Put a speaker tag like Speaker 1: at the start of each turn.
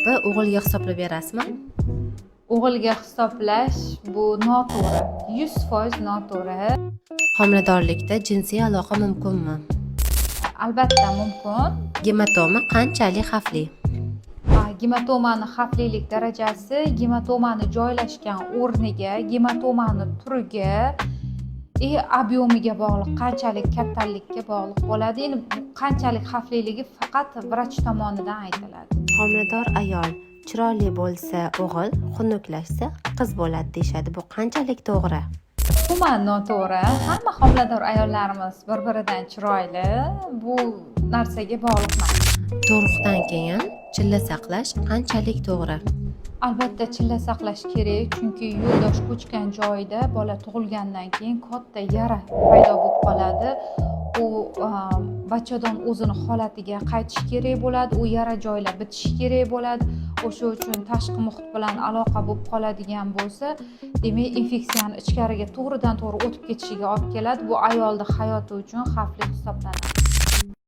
Speaker 1: ИП o'g'ilga hisoblab berasizmi?
Speaker 2: O'g'ilga hisoblash bu noto'g'ri, 100% noto'g'ri.
Speaker 1: Homiladorlikda jinsiy aloqa mumkinmi?
Speaker 2: Albatta mumkin.
Speaker 1: Gematoma qanchalik xavfli?
Speaker 2: Gematomani xavflilik darajasi gematomani joylashgan o'rniga, gematomani turiga и объем iga bog'liq, qanchalik kattalikka bog'liq bo'ladi. Endi bu qanchalik xavfliligi faqat vrach tomonidan aytiladi.
Speaker 1: Homilador ayol chiroyli bo'lsa o'g'il, xunuklashsa qiz bo'ladi deyishadi. Bu qanchalik to'g'ri?
Speaker 2: Umuman noto'g'ri. Hamma homilador ayollarimiz bir biridan chiroyli, bu narsaga bog'liq emas.
Speaker 1: Tug'ruqdan keyin chilla saqlash qanchalik to'g'ri?
Speaker 2: Albatta chilla saqlash kerak, chunki yo'ldosh ko'chgan joyida bola tug'ilgandan keyin katta yara paydo bo'lib qoladi. U bachadon o'zini holatiga qaytishi kerak bo'ladi, u yara joylar bitishi kerak bo'ladi. O'sha uchun tashqi muhit bilan aloqa bo'lib qoladigan bo'lsa, demak, infeksiyani ichkariga to'g'ridan to'g'ri o'tib ketishiga olib keladi. Bu ayolni hayoti uchun xavfli hisoblanadi.